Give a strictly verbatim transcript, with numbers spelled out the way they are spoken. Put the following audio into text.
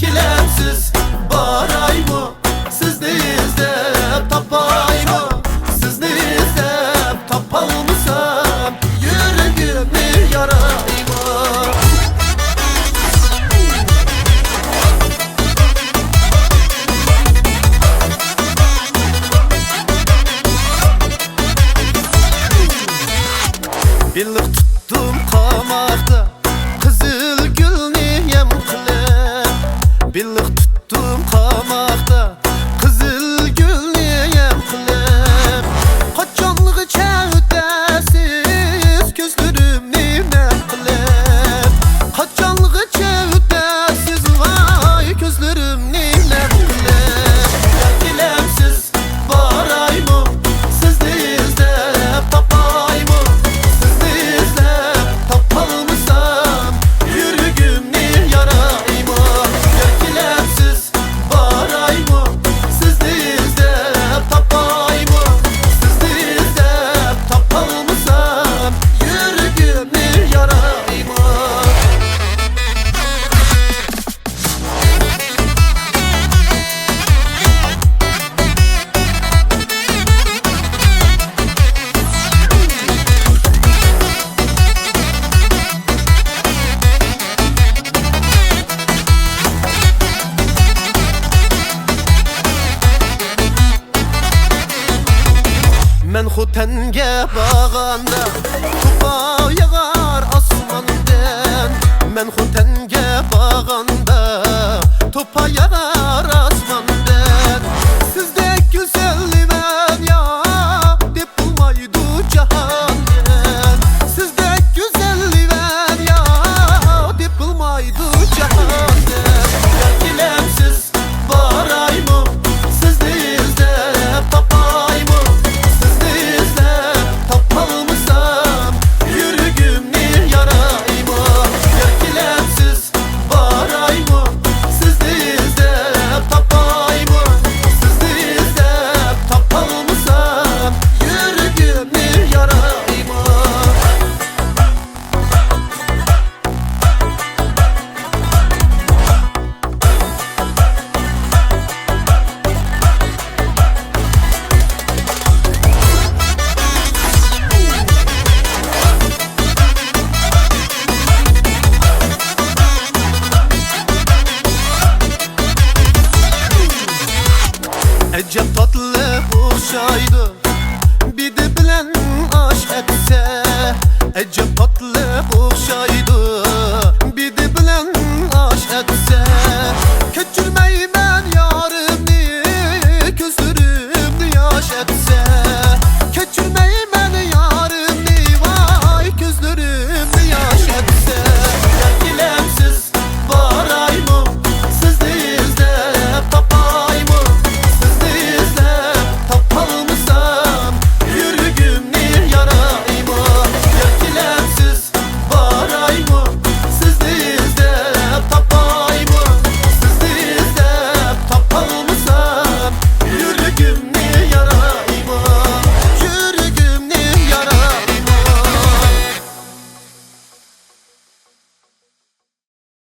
كېلەمسىز، بارايمۇ؟ سىزنى ئىزدەپ تاپايمۇ؟ سىزنى ئىزدەپ تاپالمىسام، يۈرىكىمنى يارايمۇ؟ بېلىق تۇتتۇم قاماقتا، قىزىل گۈلنى يەم قىلىپ. بېلىق تۇتتۇم قاماقتا، قىزىل گۈلنى يەم قىلىپ. قاچانغىچە ئۆتەسىز كۆزلىرىمنى نەم قىلىپ؟ قاچانغىچە ئۆتەسىز ۋاي كۆزلىرىمنى نەم قىلىپ؟ يا كېلەمسىز، بارايمۇ؟ سىزنى ئىزدەپ تاپايمۇ؟ سىزنى ئىزدەپ تاپالمىسام، يۈرىكىمنى يارايمۇ؟ يا كېلەمسىز، بارايمۇ؟ سىزنى ئىزدەپ تاپايمۇ؟ سىزنى ئىزدەپ تاپالمىسام، يۈرىكىمنى يارايمۇ؟ مەن خوتەنگە بارغاندا، توپا ياغار ئاسماندىن. مەن خوتەنگە بارغاندا، توپا ياغار